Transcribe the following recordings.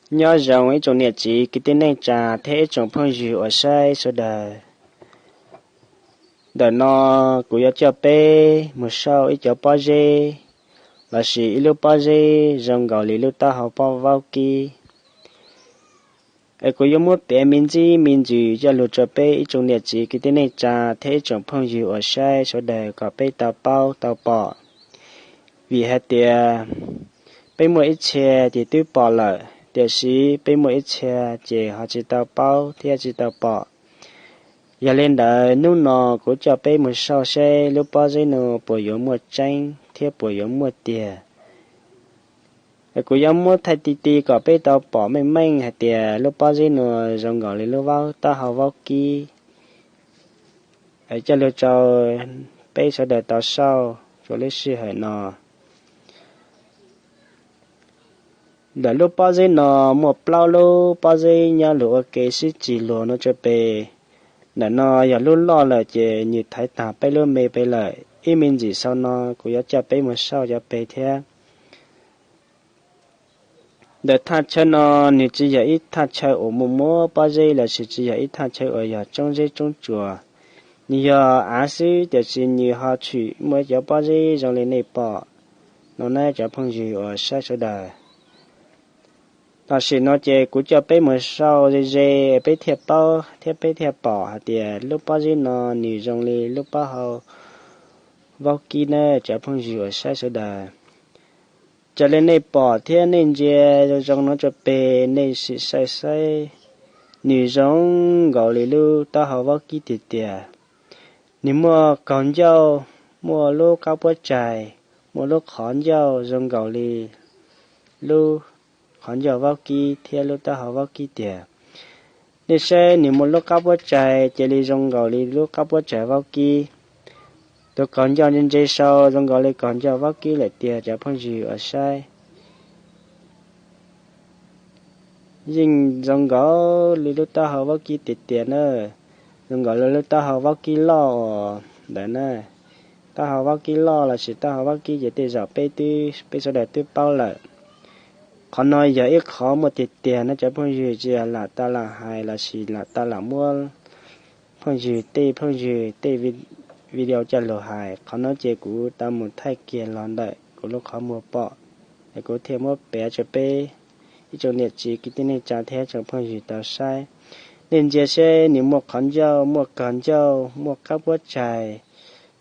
Nyob zoo ib tsoom niam txiv kwv tij neej tsa thiab ib tsoom phooj ywg uas saib sawv daws. Ntawm no kuv yuav coj peb mus sau ib cov pob zeb lossis ib lub pob zeb zoo nkaus li lub taub hau pob vaub kib. Es kuv yuav muab piav me ntsis me ntsis coj lug rau peb ib tsoom niam txiv kwv tij neej tsa thiab ib tsoom phooj ywg uas saib sawv daws kom peb tau paub tau pom. Vim hais tias peb muaj ib txhia ces twb pom lawm, tiam sis peb muaj ib txhia ces ho tsis tau paub thiab tsis tau pom. Yog li ntawd hnub no kuv coj peb mus sau seb lub pob zeb no puas yuav muaj tseeb thiab puas yuav muaj tiag. Kuv yuav muab thaij ti ti kom peb tau pom meej meej hais tias lub pob zeb no zoo nkaus li lub vaub, taub hau vaub kib. Coj lug rau peb sawv daws tau sau rua lub sij hawm no. Ntawm lub pob zeb no muaj plaub lub pob zeb nyob lug ua ke sib txig luas no rua peg. Ntawm no yog lub loj lawm ces nwg thaiv taag peb lub me peg lawm. Ib me ntsis sau no kuv yuav coj peb mus sau cov peg thiab. Ntawm thaj chaw no, nws tsis yog ib thaj chaw uas muaj muab pob zeb lossis tsis yog ib thaj chaw uas yog tsoob zeb tsoob tsuas. Nws yog av xwb, tiam sis nws ho tshwm muaj cov pob zeb zoo li nej pom no nawb cov phooj ywg uas saib sawv daws. Tam sim no ces kuv coj peb mus sau ze ze peb thiaj paub thiab peb thiaj pom hais tias lub pob zeb no nws zoo li lub pob hau vaub kib nawb cov phooj ywg uas saib sawv daws. Raws li nej pom thiab nej ntsia zoo zoo no rua peg, nej sim saib saib, nws zoo nkaus li lub taub hau vaub kib tiag tiag. Nws muaj kaug ncauj, muaj lub qab puab tsaig, muaj lub qhov ncauj zoo nkaus li lub qhov ncauj vaub kib thiab lub taub hau vaub kib tiag. Nej saib nws muaj lub qab puab tsaig cia li zoo nkaus li lub qab puab tsaig vaub kib. Tus kaug ncauj ntse ntse sau zoo nkaus li kaug ncauj vaub kib lawm tiag cov phooj ywg uas saib. Yeej zoo nkaus li lub taub hau vaub kib tiag tiag na, zoo nkaus li lub taub hau vaub kib loj os ntawd na. Taub hau vaub kib loj lossis taub hau vaub kib ces tej zaum peb twb, peb sawv daws twb paub lawm. Qhov no yog ib qhov muaj tiag tiag no cov phooj ywg, tsis yog lam tau lam hais lossis lam tau lam muab phooj ywg tej, phooj ywg tej video coj lug hais. Qhov no ces kuv tau mus thaij kiag los ntawm kuv lub qhov muag pom, es kuv thiaj muab piav rau peb ib tsoom niam txiv kwv tij neej tsa thiab tsoom phooj ywg tau saib. Nej ntsia seb nws muaj qhov ncauj, muaj kaug ncauj, muaj qab puab tsaig,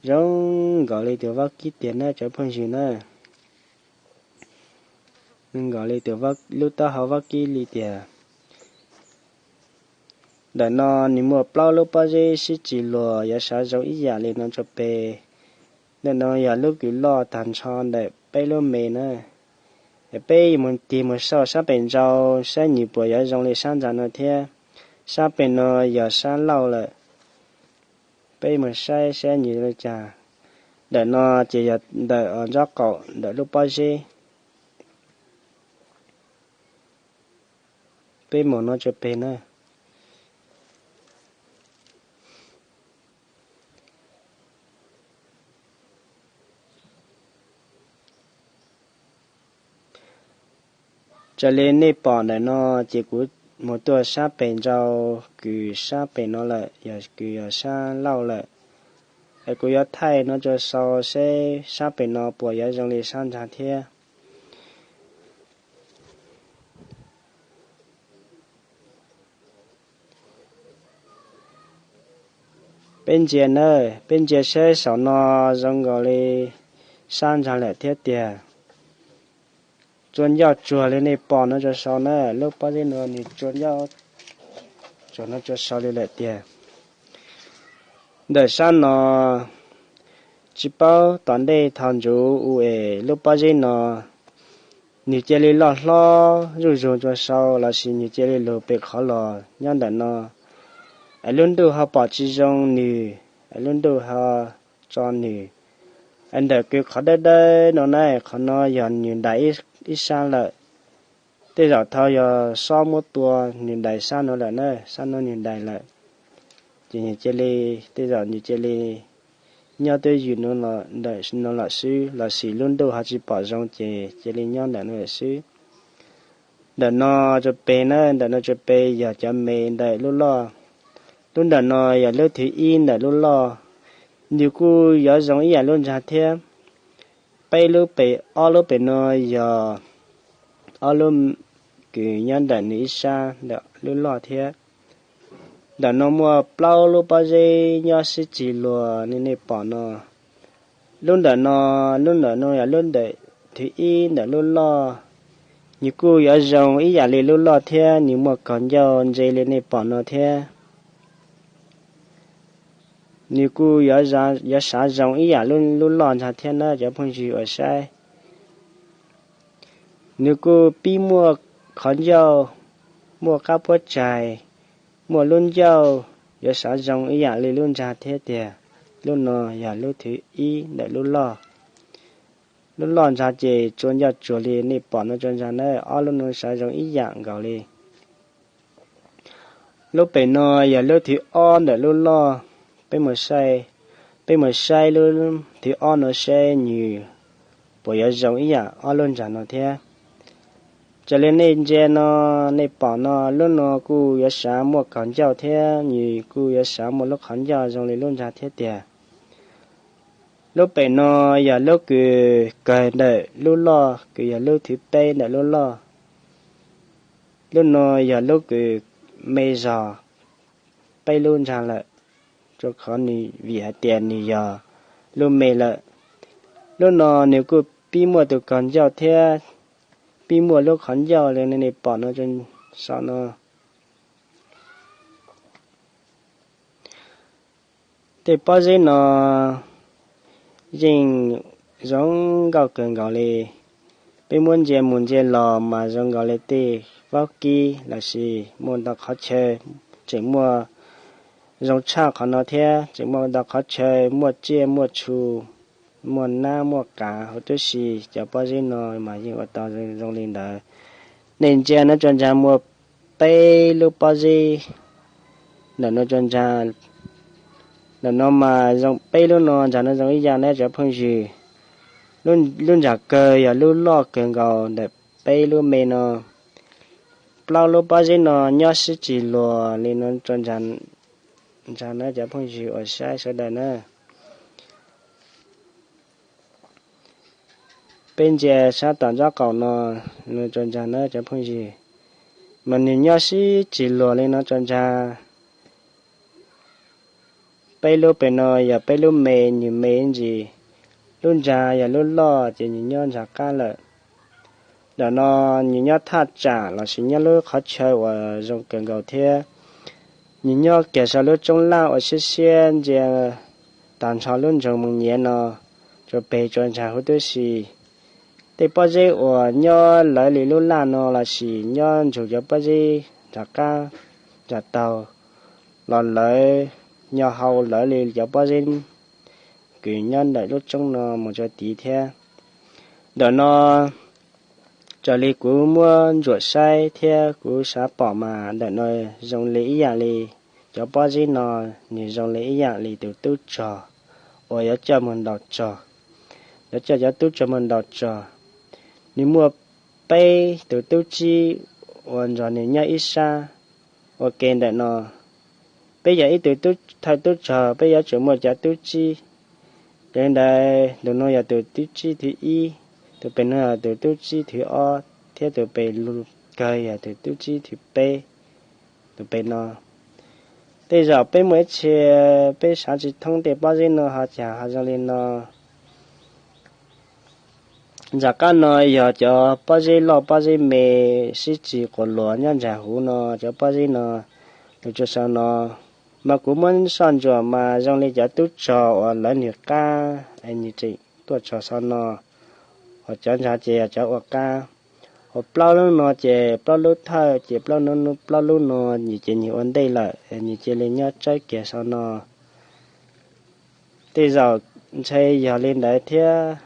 zoo nkaus li tus vaub kib tiag na cov phooj ywg na. Zoo nkaus li tus, lub taub hau vaub kib li tiag. Ntawm no nws muaj plaub lub pob zeb sib txig luas yuav sawv zoo ib yam li no rua peg. Ntawm no yog lub kws loj tag nrho ntawm peb lub me na. Peb mus tig mus sau sab pem nrau saib nws puas yuav zoo li sab ntsa no thiab. Sab pem no yog sab lauj lawm. Peb mus saib saib nws li cas. Ntawm no ces yog ntawm nraub qaum ntawm lub pob zeb. Peb mus no rua peg na. Raws li nej pom ntawm no ces kuv mus tuaj sab pem nrau kws sab pem no lawm, yog kws yog sab lauj lawm. Es kuv yuav thaij no rua sau seb sab pem no puas yuav zoo li sab ntsa thiab. Peb ntsia na, peb ntsia saib saum no zoo nkaus li sab ntsa lawm thiab tiag. Tsua ncauj tsuag li nej pom no rua sau na, lub pob zeb no nws tsua ncauj tsuag no rua sau li lawm tiag. Ntawm sab no tsis paub tom ntej thaum ntsuv u es lub pob zeb no nws cia li loj hlob zuj zus rua sau lossis nws cia li lug pem qhov los nyob ntawm no. Es lub ntuj ho pom tsis zoo nws, es lub ntuj ho tso nws. Es ntawm kws qhov dawb dawb no na, qhov no yog nws dais ib sab lawm. Tej zaum thaum yog xob muab tua nws dais sab no lawm na, sab no nws dais lawm. Ces nws cia li, tej zaum nws cia li nyob twj ywm no lawm xwb, lossis lub ntuj ho tsis pom zoo ces cia li nyob ntawm no lawm xwb. Ntawm no tso peg na, ntawm no tso peg yog cov me ntawm lub loj. Lub ntawm no yog lub thib ib ntawm lub loj, nws kuj yuav zoo ib yam lub ntsag thiab. Peb lub pem, ob lub pem no yog ob lub kws nyob ntawm nws ib sab ntawm lub loj thiab. Ntawm no muaj plaub lub pob zeb nyob sib txig luas li nej pom no. Lub ntawm no, lub ntawm no yog lub ntawm thib ib ntawm lub loj. Nws kuj yuav zoo ib yam li lub loj thiab, nws muaj kaug ncauj ntse li nej pom no thiab. Nws kuj yuav, yuav sav zoo ib yam lub loj ntsag thiab na cov phooj ywg uas saib. Nws kuj pib muaj qhov ncauj, muaj qab puab tsaig, muaj lub ncauj, yuav sav zoo ib yam li lub ntsag thiab tiag. Lub no yog lub thib ib ntawm lub loj. Lub loj ntsag ces tsua ncauj tsuag li nej pom no tso ntsag na, ob lub no sav zoo ib yam nkaus li. Lub pem no yog lub thib ob ntawm lub loj. Peb mus saib, peb mus saib lub thib ob no seb nws puas yuav zoo ib yam ob lub ntsag no thiab. Raws li nej ntsia no, nej pom no, lub no kuj yuav sav muaj kaug ncauj thiab, nws kuj yuav sav muaj lub qhov ncauj zoo li lub ntsag thiab tiag. Lub pem no yog lub kws kawg ntawm lub loj, kws yog lub thib peb ntawm lub loj. Lub no yog lub kws me zog peb lub ntsag lawm, rau qhov nws vim hais tias nws yog lub me lawm. Lub no nws kuj pib muaj tus kaug ncauj thiab, pib muaj lub qhov ncauj li nej pom no, saum no. Tej pob zeb no yeej zoo nkauj kawg nkaus li. Peb muab ntsia mus ntsia los mas zoo nkaus li tej vaub kib lossis muaj ntau qhov chaw tseem muaj zoo tshaj qhov no thiab, tseem muaj ntau qhov chaw muaj tsiaj muaj txhu, muaj nab muaj qav huv tib si. Cov pob zeb no mas yeej ua tau zoo li ntawd. Nej ntsia no tso ntsag muaj peb lub pob zeb ntawm no tso ntsag. Ntawm no mas zoo peb lub no ntsag no zoo ib yam ne cov phooj ywg. Lub ntsag kawg yog lub loj kawg nkaus ntawm peb lub me no. Plaub lub pob zeb no nyob sib txig luas li no tso ntsag na cov phooj ywg uas saib sawv daws na. Peb ntsia sab tom ntsob qaum no, no tso ntsag na cov phooj ywg, mas nws nyob sib txig luas li no tso ntsag. Peb lub pem no yog peb lub me, nws me ntsis. Lub ntsag yog lub loj ces nws nyob ntsag qab lawm. Ntawm no nws nyob thaj tsam lossis nyob lub qhov chaw uas zoo kawg nkaus thiab. Nws nyob kiag saum lub tsoob laj uas siab siab ntsia tag nrho lub nroog Moos Nyiav no, tso peg tso ntsag huv tib si. Tej pob zeb uas nyob lawv li lub laj no lossis nyob ntsug cov pob zeb nram qab nram taug los lawv nyo hau lawv li cov pob zeb kws nyob ntawm lub tsoob no mus tso tid thiab. Ntawm no raws li kuv muab ntsuam saib thiab kuv xav pom mas ntawm no zoo li ib yam li cov pob zeb no, nws zoo li ib yam li tus tub rog uas yuav coj mus ntaus rog, yuav coj cov tub rog mus ntaus rog. Nws muaj peb tus tub txib uas nrog nws nyob ib sab ua ke ntawm no. Peb yog ib tug thawj tub rog, peb yuav tsum muaj cov tub txib. Yog li ntawd tus no yog tus tub txib thib ib, tus pem no yog tus tub txib thib ob, thiab tus pem lug kawg yog tus tub txib thib peb, tus pem no. Tej zaum peb muaj ib txhia peb xav tsis thoob tej pob zeb no ho cas ho zoo li no. Nram qab no yog cov pob zeb loj pob zeb me sib txig quas luas nyob nram huv no, cov pob zeb no, lug tso sau no. Mas kuv muab soj ntsuam mas zoo li cov tub rog uas lawv nws qab es nws tseem tuaj tso sau no, hos cov ntsag ces yog cov ua qab. Hos plaub lub no ces plaub lub thawj ces plaub lub, plaub lub no nws ces nws ua ntej lawm es nws cia li nyob tsawb kiag sau no. Tej zaum ntshe yog li ntawd thiab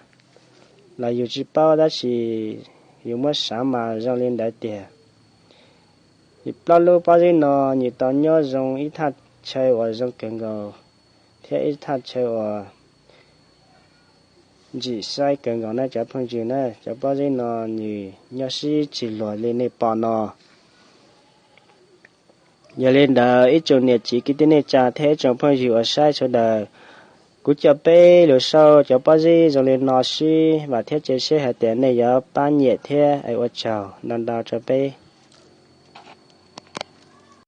los yus tsis paub tab sis yus muab xav mas zoo li ntawd tiag. Plaub lub pob zeb no nws tau nyob zoo ib thaj chaw uas zoo kawg nkaus thiab ib thaj chaw uas ntsim saib kawg nkaus na cov phooj ywg na. Cov pob zeb no nws nyob sib tsis luag li nej pom no. Yog li ntawd ib tsoom niam txiv kwv tij neej tsa thiab ib tsoom phooj ywg uas saib sawv daws, kuv coj peb lug sau cov pob zeb zoo li no sib vam thiab cia siab hais tias nej yuav pab nyiam thiab es ua tsaug ntau ntau rau peb.